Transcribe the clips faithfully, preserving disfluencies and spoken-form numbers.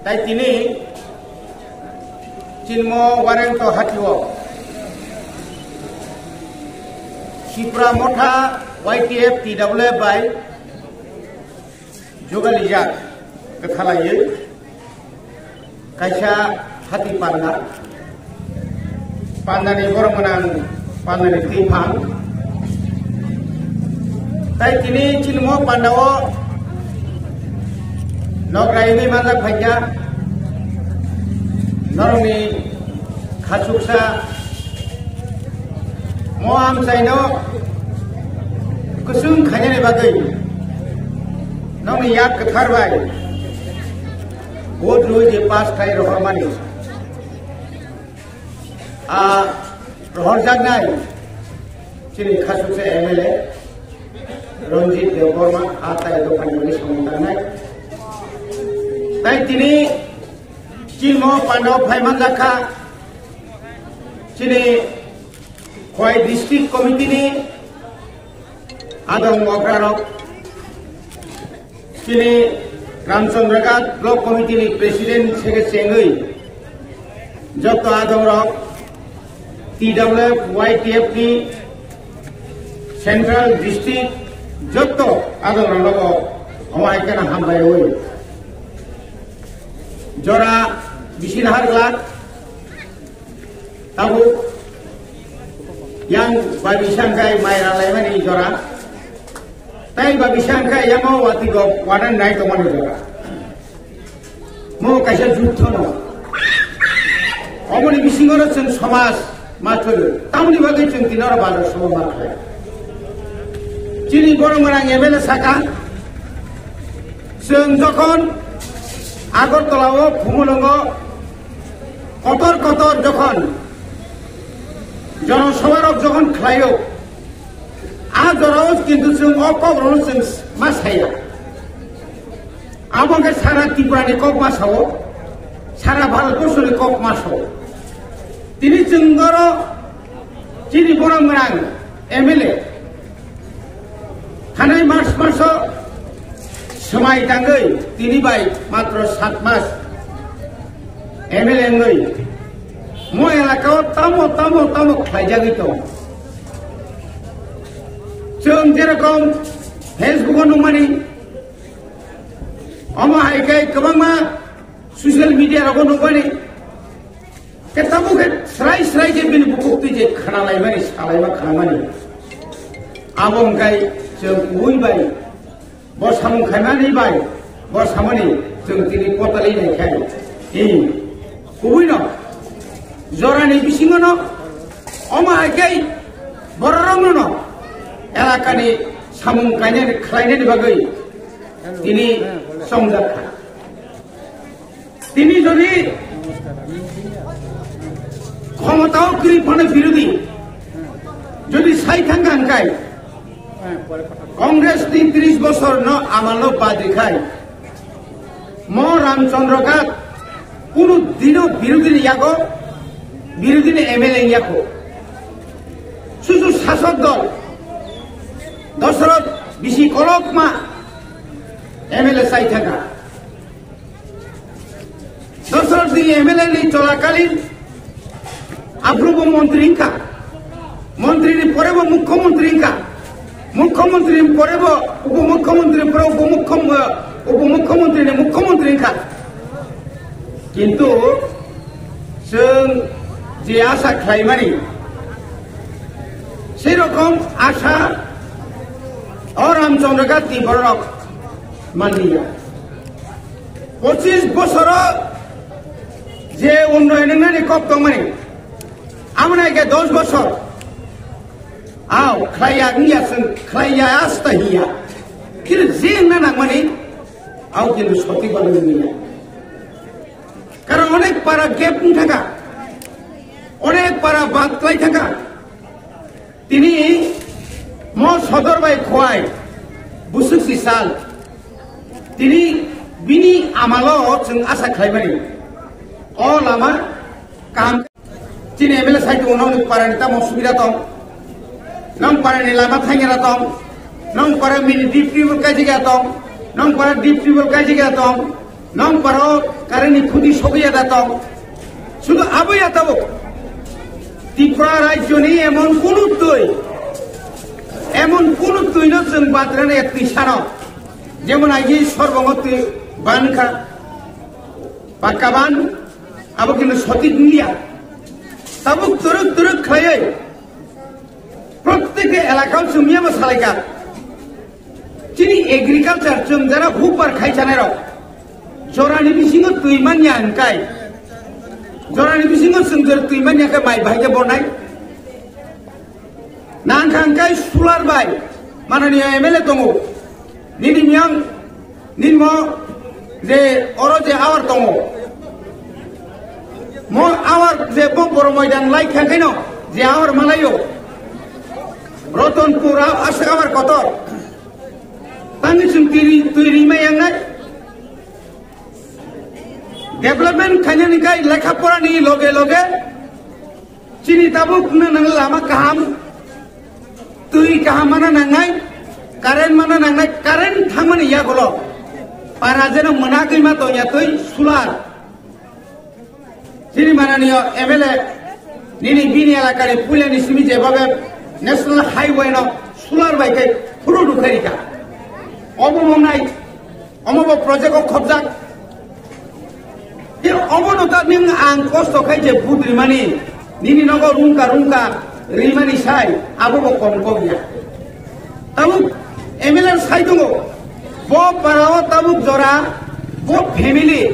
Tai tini chini mo wareng to hatio Tipra Motha Y T F T W F bai jogalijak kwthalaiwi kaisa hati panda, pandani borok gwnang, pandani twiphang. Tai tini chini mo pandao nokrai wngwi manjak phaikha norokni khachuksa mo amchaino kwchwng khainani bagwi nokni yak kwthar bai vote rwi je pass khai rohormani. A rohorjaknai chini khasuksa M L A Ranjit Debbarma a tai dophani bagwi samung tangnai. Tai tini chini mo pandao phai manjakha chini Khowai District Committee ni adong okrarok. Chini Ramchandra Ghat Block Committee ni President secretary wngwi joto adongrok T W F Y T F ni Central District joto adongrokno omo hai kheno hambai rwi jora bisi nahar glak. Tabuk yang babi sangkai mai ralaimani jora. Tai babi sangkai yamo wati go wadan nai tongmani jora. Mo kaisa jutho no. Omoni bisingo no chwng somaj ma thori. Tamoni bagwi chwng tino ro bazar sobo ma thori. Chini borok gwnang M L A saka chwng jokhon Agartala o Phumulwngo kotor kotor jokhon jonosabha rok jokhon khlaio, a jorao kintu chwng o kok rokno chwng ma saya. Abo khe sara Tripura ni kok ma sao, sara Bharat borso ni kok ma sao. Tini chwng oro chini borok gwnang M L A Thanai March maso swmai tangwi tini bai matro sat mas M L A wngwi mo elakao tamo tamo tamo khlaijagwi tong. Chwng jerokom Facebook o nukmani, omo hai khe kwbangma social media rogo nukmani. Khe tabuk khe srai srai khe bini bukhuk twi je khna laimani, sa laima khnamani. Abo wngkhai chwng kubui bai, bo samung khaimani bai, bo samani chwng tini potali nai khai. Hi, kubui no, jorani bisingo no, omo hai khe bororokno no, elakani samung kainani, khlainani bagwi tini chongjak kha. Tini jodi khomotao kwrwi phano birodhi jodi sai thangkha hwnkhe, Congress ni tris bosor no amal no badri khai, mo Ramchandra Ghat kunu dino birodhi ni yago, birodhi ni M L A ni yago, susu sasok dol Dosoroth bisi kolokma M L A sai thangkha. Dosoroth ni M L A ni cholakalin aphuru bo montri wngkha, montri ni pore bo mukhyamantri wngkha, mukhyamantri ni pore bo upomukhyamantri ni pore upomukhyam-, eh, upomukhyamantri ni mukhyamantri wngkha. Kintu chwng je asa khlaimani, sei rokom asa o Ramchandra Ghat ni bororok manliya. Pochis bosoro je unnoyon wngnani kok tongmani, amoni age dos bosor, aw, khlaiya wngya chwng, khlaiya asta hiya. Kintu je wngna nangmani, aw kintu sotik balo wngya. Karon onek para gap wng thangkha, onek para bad klai thangkha. Tini mo sodor bai Khowai busuk si sal. Tini bini amalo chwng asa khlaimani. O lama kaham. Chini M L A sai tongo, nokni parani tamo subida tong? Nong parani lama thangera tong? Nong para mini deep tubewell kaijagya tong? Nong para deep tubewell kaijagya tong? Nong paro current ni khuti sogwi ya da tong. Sudu abo ya tabuk. Tripura rajyo ni emon kunu twi, emon kunu twi no chwng batrana ya twi sano. Jemon aji sorbongo twi ban kha. Pakka ban, abo kintu sotik wngya. Tabuk twrwk twrwk khlaiwi, protyek elakao chwng miyamo salaikha. Chini agriculture chwng jara hukbar khai chanai rok. Jorani bisingo twi manya hwnkai. Jorani bisingo chwng jora twi manya khe mai bahai khe bonai. Nang kha hwnkai solar bai mananiya M L A tongo. Nini miyang, nini mo je oro je awar tongo. Mo awar je bo boro moidan lai kha khaino je awar malayo. Rotonpur a-, aswk awar kotor. Tangni chwng twi ri-, twi rima yangnai. Development khainani kai lekha porani loge loge chini tabuk na nang lama kaham, twi kaham mana nangnai, current mana nangnai, current thangmani yagulo para jeno mwnagwi ma tongya twi solar. Chini mananiyo M L A nini bini elakani puilani simi jebabe National Highway no solar bai khe phuru rukharika. Obo mongnai, omo bo project o khobjak. Tei obono ta ning ang kosto khai je vote rimani, nini nogo rungka rungka rimani sai, abo bo kom kok ya. Tabuk M L A sai tongo, bo parao tabuk jora, bo family,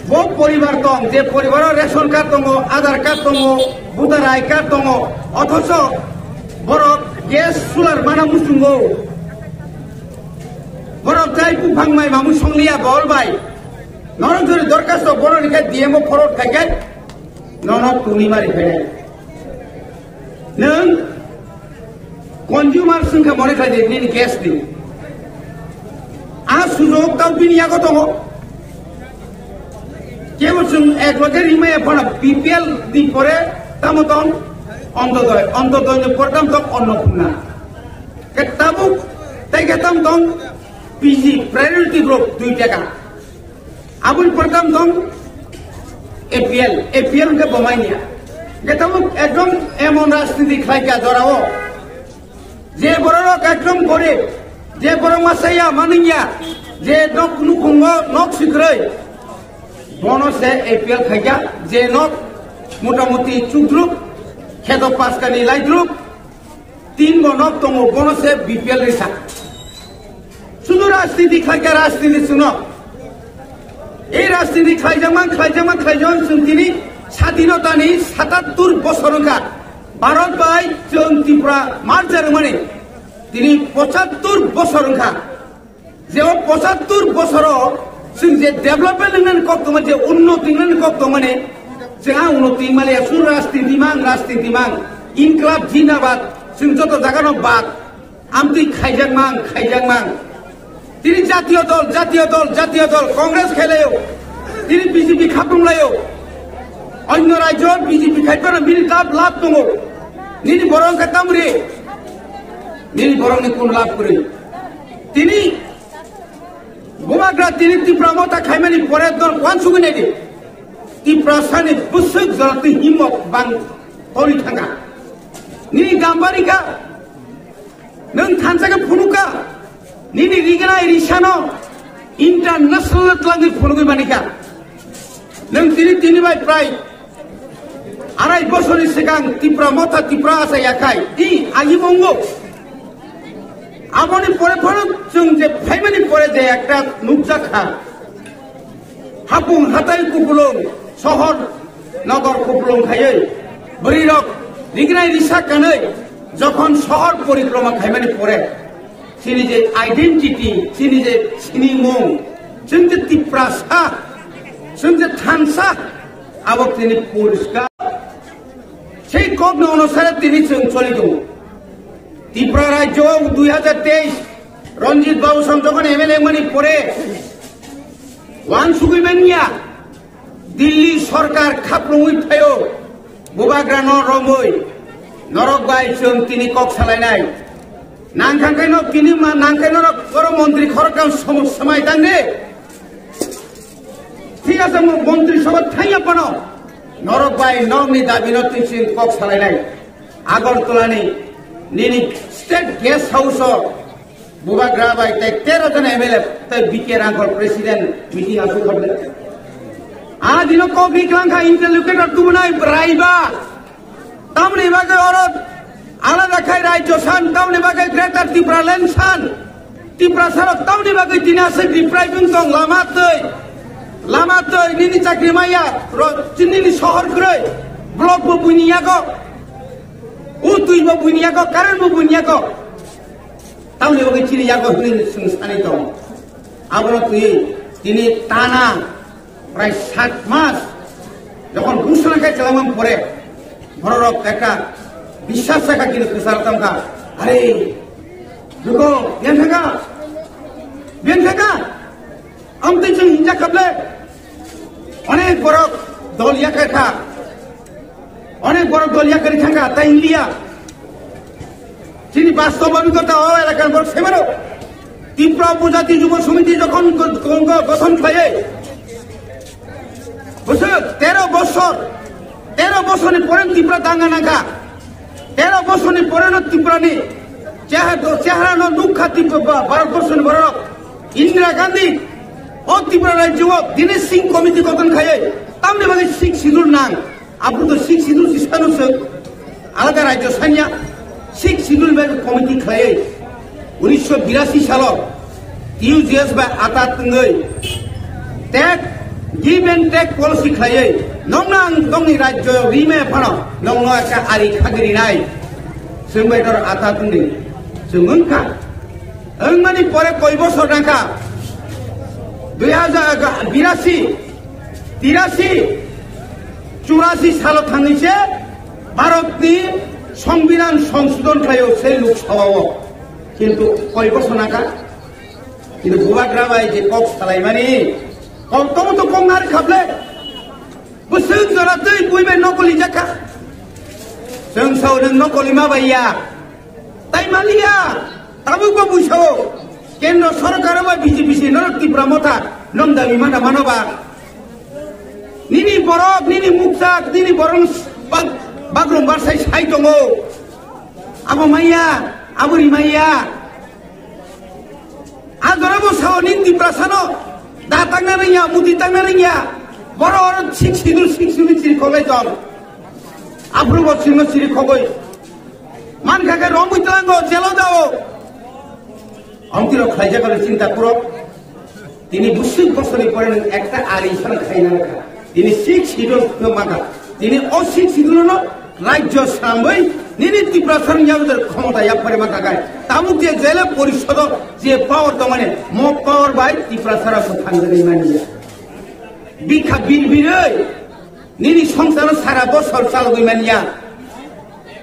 bo poribar tong, je poribaro ration card tongo, Aadhaar card tongo, voter I D card tongo, othocho borok gas solar mana muchungo. Borok jai buphang mai mamu songliya bol bai. Norok jori dorkhasto borok ni khe D M o forward khai khe nono tuni mari phai. Nwng consumer swngkha mone khlai di nini gas ni. A sujok tau bini yago tongo. Kebo chwng ek loge rimaya phano B P L ni pore tamo tong Antyodoi, Antyodoi ni pore tamo tong Annapurna. Ke tabuk tei ke tamo tong P G, priority group, dui taka. Aboni pore tamo tong A P L, A P L ke bomai niya. Ke tabuk ekdom emon rajniti khlai kha jorao. Je bororok ekdom gorib, je borok masaya manungya, je nok nukhungo nok sikroi, bono se A P L khaikha, je nok motamuti chukdruk, kheto paskani laidruk, tin bo nok tongo, bono se B P L risa. Sudu rajniti khlaikha, rajniti chwngno. Ei rajniti khlaijakma, khlaijakma, khlaijakma chwng tini sadinotani satattur bosor wngkha. Bharat bai chwng Tripura merger wngmani tini pochattur bosor wngkha. Je o pochattur bosoro chwng je development wngnani kok tongmani, je unnoti wngnani kok tongmani, chwng a unnoti wngmaliya, chwng rajniti mang, rajniti mang, Inklab Jindabad, chwng joto jagano bad. Amtwi khaijak mang, khaijak mang. Tini jatiyo dol, jatiyo dol, jatiyo dol, Congress khailayo. Tini B J P khaprung layo. Onyo rajyo B J P khaipano bini lab, lab tongo. Nini borok wngkha tamri. Nini borokni kun lab kwrwi. Tini bubagra tini Tipra Motha khaimani pore dol kuan sugwi naidi. Tiprasani bwswk jora twi himok bang tori thangkha. Nini gambari kha. Nwng thansa khe phunukha, nini rignai risano international twlangwi phunugwi manikha. Nwng tini, tini bai prai arai bosorni swkang Tipra Motha Tipra Asa yakhai di agi mongo. Aboni pore phano chwng je phaimani pore je ekta nukjak kha. Hapung hatai kupulung, sohor nogor kupulung khaiwi, bwrwirok rignai risa kanwi, jokhon sohor porikroma khaimani pore, chini je identity, chini je sinimung, chwng je Tiprasa, chwng je thansa, abo tini poriskar. Sei kokno onusare tini chwng choli tongo. Tripura rajyo dui hajar teis Ranjit Babu Sam jokhon M L A wngmani pore wansugwi manya Delhi sorkar khaprungwi phaio bubagrano romwi norok bai chwng tini kok salainai. Nangkhankhaino tini ma-, nangkhaino norok oro montri khoroktham som-, samai tangde. Kasa mo montri sabha thangya pano norok bai nokni dabi no twi chwng kok salainai. Agartala ni nini state guest house o Bubagra bai tei tero jon M L A tei B K Rangkhol president meeting asuk khaple. A dino kok ni klangkha interlocutor tubunai braiba. Tamni bagwi oro alada khai rajyo san, tamni bagwi Greater Tipraland san. Tiprasarok tamni bagwi tini aswk depriving tong, lama twi, lama twi, nini chakri maya, ro-, nini sohor kwrwi, block bo buini yago, u twi bo buini yago, current bo buini yago. Tamni bagwi chini yago hwnwi chwng sani tong. Abono twi tini tana prai sat mas jokhon ghosona khai kwlangmani pore bororok ekta biswas sakha kini kwcharo tongkha. Are, dugo, biyan thaka, biyan thaka, amtwi chwng hinjak khaple, onek borok dol yakarkha. Onek borok dol yakarwi thangkha, tai hinliya. Chini bastob abhigota o elakar borok semero. Tipra Upojati Jubo Samiti jokhon go-, go-, go-, gothon khlaiwi, bwswk tero bosor, tero bosorni pore Tipra danga nangkha. Tero bosorni poreno Tiprani chehar-, cheharano nukha Tipra ba-, Bharat borsoni borok. Indira Gandhi o Tipra rajyo o Dinesh Singh Committee gothon khaiwi tamni bagwi Sixth Schedule nang. Aphuru to Sixth Schedule si sanu se alada rajyo sanya Sixth Schedule bai committee khlaiwi unisho birasi salo T U J S bai ata tengwi take, give and take policy khlaiwi nongno ang nongni rajyo rimaya phano nongno ekta ari khagwi rinai. Chwng bai doro ata tengdi. Chwng wngkha. Wngmani pore koi bosor nangkha? Dui hajar birasi, tirasi, churasi salo thangwi se Bharatni Songbidan songsodhon khlaio se Lok Sabha o. Kintu koi bosor nangkha? Kintu Bubagra bai je kok salaimani, kok tong to kok nari khaple. Bwswk jora twi bui bai nokoli jakha. Chwng sao nwng nokoli ma bai ya. Tai maliya, tabuk bo buisao, Kendro Sorkar ba B J P si norok Tipra Motha, nong dabi mana mano ba. Nini borok, nini muksak, nini borok bag-, bagrung barsai sai tongo. Abo maya, abo ri maya. A jora bo sao nini Tiprasano, da tangna rwngya, muti tangna rwngya. Boro oro sik sidur, sik sidur chiri khobai tong. Aphuru bo chirno chiri khogoi. Mankha khe romwi tlango, jelo dao. Amtwi rok khlaijak kale chinta kuro. Tini bwswk bosorni pore nwng ekta ari sana khaina kha. Tini sik sidul no maka. Tini o sik sidul no rajyo sambai nini Tiprasa ni yabujar khomota yapare maka kai. Tabuk je jele porisodo je power tongmani mo power bai Tiprasa rok thangwi mani ya. Bikha bir biroi. Nini songsaro sara bosor chalogwi manya.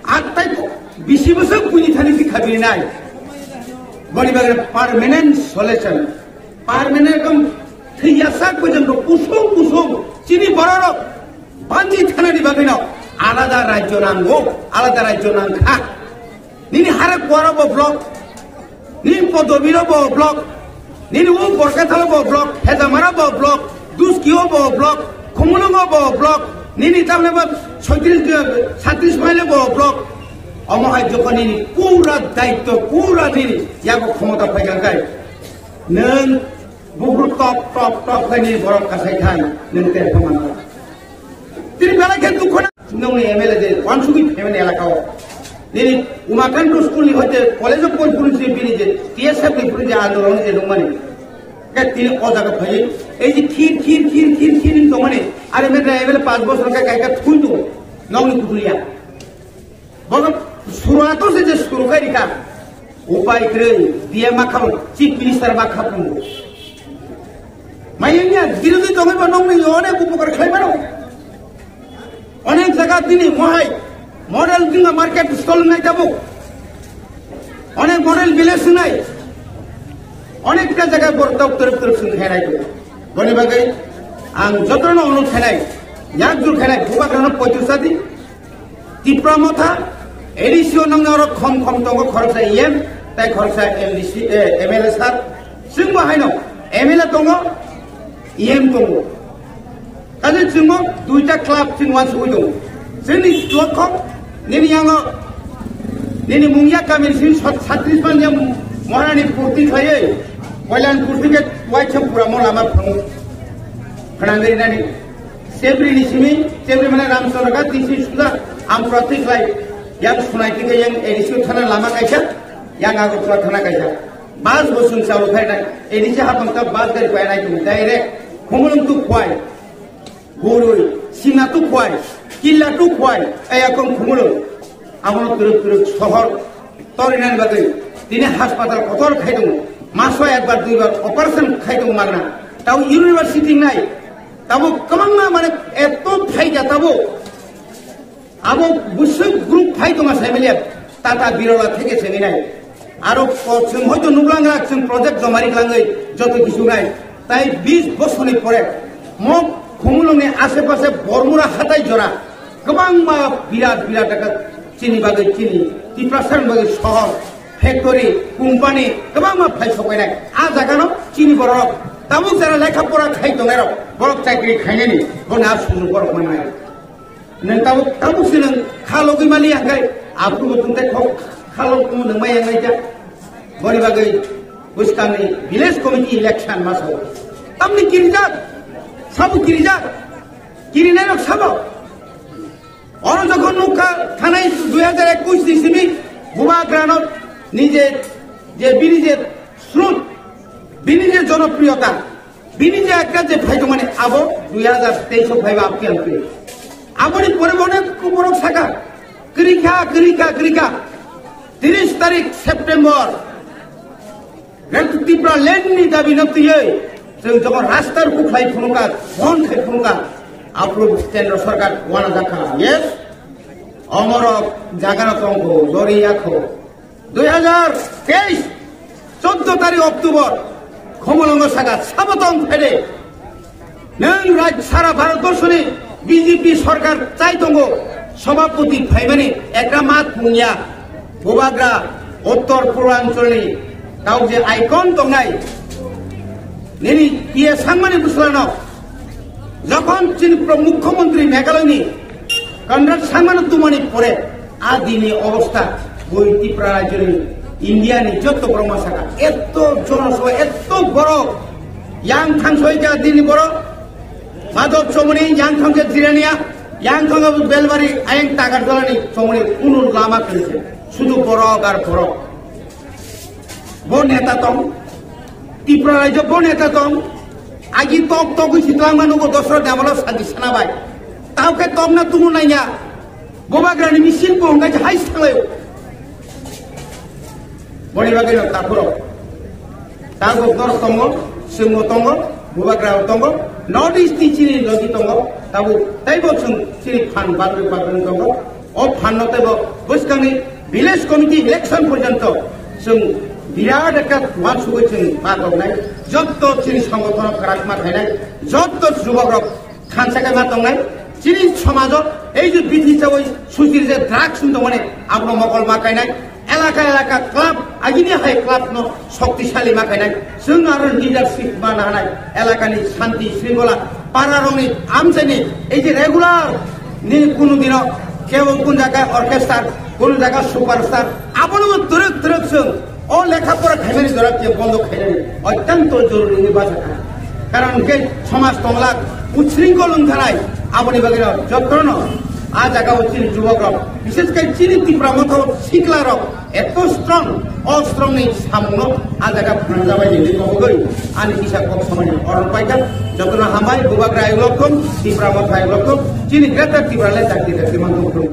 Atai ko, bisi bwswk buini thani bikha birinai. Boni bagwi permanent solution. Permanent ekdom thwiyasak pojjonto kusung kusung chini bororok banji thanani bagwino alada rajyo nango, alada rajyo nangkha. Nini hare kuaro bo block, nini Podobiro bo block, nini u Borkathalo bo block, Hejamara bo block, Duskio bo block, Khumulungo bo block, nini tamle bo soitris, satris maile bo block. Omo hai jokon nini pura daitto, pura nini yago khomota phaikha kai. Nwng buphuru tok tok tok khai nini borok kasai khai nwng terkha mano. Tini belai khe dukho na. Nongni M L A je wansugwi phaimani elaka o. Nini Umakant school ni hoite college of Boypur ni bini je T S F ni phuru je andolon je nongmani. Ke tini o jaga phai. Ei je khir khir khir khir khir ni tongmani. Are me dra M L A panch bosor ka kai ka thui tu. Nongni kutuliya. Bogo suruato se je suru kai rika. Upai kwrwi, D M ma khabu, Chief Minister ma khabu. Mayungya, birodhi tongwi ba nongni onek upokar khlai mano. Onek jaga tini mohai, model tinga market stall nai tabuk. Onek model village nai. Onek ta jaga bor tok teruk teruk sung khainai. Boni bagwi ang jotono onuk khainai, yakjur khainai, bubagrano poitu sadi. Tipra Motha, A D C o nangni oro khom khom tongo, khoroksa E M, tei khoroksa M D C, eh, M L A sir. Chwngbo haino M L A tongo, E M tongo. Tadi chwngno duita club chwng wansugwi tongo. Chwngni lokho nini yango nini mungya kamini sini sat-, satris man ya Maharani purti khlaiwi Koilan purti ke waitham pura mo lama phang phanangwi nani. Sebri ni simi, Sebri mane Ramchandra Ghat ni simi suda am prati khlai yang sunai tika yang A D C thana lama kaisa, yang Agartala thana kaisa. Bus bo chwng chalu khainai, A D C hapang ta bus gari painai tongo, direct Khumulwng to Khwai, Gurui, Sina to Khwai, Killa to Khwai, Ayakong Khumulwng. Abono twrwk twrwk sohor torinani bagwi tini haspatal kotor khai tongo. Maso ekbar duibar operation khai tongo magna. Tabo university nai, tabo kwbangma mane eto phaija tabo. Abo bwswk group phai tongo saimaliya, Tata Birola theke sengwi nai. Aro ko chwng hoito nuklang rak chwng project jomari klangwi joto kisu nai. Tai bis bosorni pore mo Khumulwngni ashe pashe Bormura hatai jora kwbangma birat birat ekha chini bagwi chini Tiprasani bagwi sohor, factory, company kwbangma phai sokainai. A jagano chini borok tabuk jara lekha pora khai tongnai rok borok chakri khainani bono a sujok borok manai. Nang tabuk, tabuk se nang kha logwi mali hangkai, aphuru bo tungtai khok kha logwi nang mai yang naija. Boni bagwi bwskangni village committee election ma sao. Tamni kirijak, sabo kirijak, kirinai rok sabo. Oro jokhon nukha thanai dui hajar ekush ni simi Bubagrano nije je bini je srut, bini je jonopriyota, bini je ekta je phai tongmani abo dui hajar teis o phaiba apni apni. Aboni pore bo onek borok saka, kwrwikha, kwrwikha, kwrwikha. Tiris tarik September, Greater Tipra land ni dabi no twiwi chwng jokhon rasta rukhu khlai phunukha, bon khai phunukha, aphuru Kendra Sarkar uanajakha, yes, omorok jagano tongkho, lori yakho. Dui hajar teis, choddo tarik October, Khumulwngo saka, sabo tong phede. Nwng raj-, sara Bharatborsoni B J P sorkar chai tongo, sobhapoti phaimani ekta mat mungya, Bubagra, Uttor Purbancholni, tao je icon tongnai, nini P A Sangmani bwswlano, jokhon chini pro-, Mukhyamantri Meghalayani Conrad Sangmano tumani pore, a dini obostha, bui Tripura rajyoni, India ni jotto borok ma saka, etto jonosabha, etto borok, yang thang soi ja dini borok, Madhop Chomoni, yang thang ja Jirania, yang thang ja Belbari, ayang Tagarjalani Chomoni, kunu lama kwrwi se, sudu borok ar borok. Bo neta tong, Tripura rajyo bo neta tong, agi tok togwi si twlangma nugo dosra damalo santi sana bai. Tao khe tokna tumu naiya, Bubagrani misil bo hwnkhai hai sanglai. Boni bagwi no takhuro. Tago norok tongo, chwngbo tongo, Bubagra tongo, North East ni chini logi tongo, tabo taibo chwng chini phan bagwi bagwi tongo. O phanno teibo bwskangni village committee election porjonto chwng birat ekta uansugwi chwng ma tongnai. Jotto chini songothono kwrak ma khainai, jotto jubokrok khansa khe ma tongnai. Chini somajo ei je bithi chawi suchir je drugs wng tongmani abono mokol ma kainai. Elaka elaka club, agini hai club no shoktisali ma khainai. Chwng aro leadership ma nanai. Elakani shanti shringkhola, para rokni amchaini ei je regular ni kunu dino kebo kun jaga orchestra, kunu jaga superstar, abono twrwk twrwk chwng o lekha pora khaimani jora je bondo khainani otyanto joruri ni bachakha. Karon hwnkhe somaj tonglak, ushringkol wng thanai, aboni bagwino jotono a jagao chini jubokrok, bishesh khe chini Tipra Motha siklarok eto strong, o strong ni samungno a jaga phanangjabai hinwi kobogwi ani kisa kok samani oron paikha. Jotono hambai, Bubagra ayuk lokkon, Tipra Motha ayuk lokkon, chini Greater Tipraland dakti dakti mangkhung.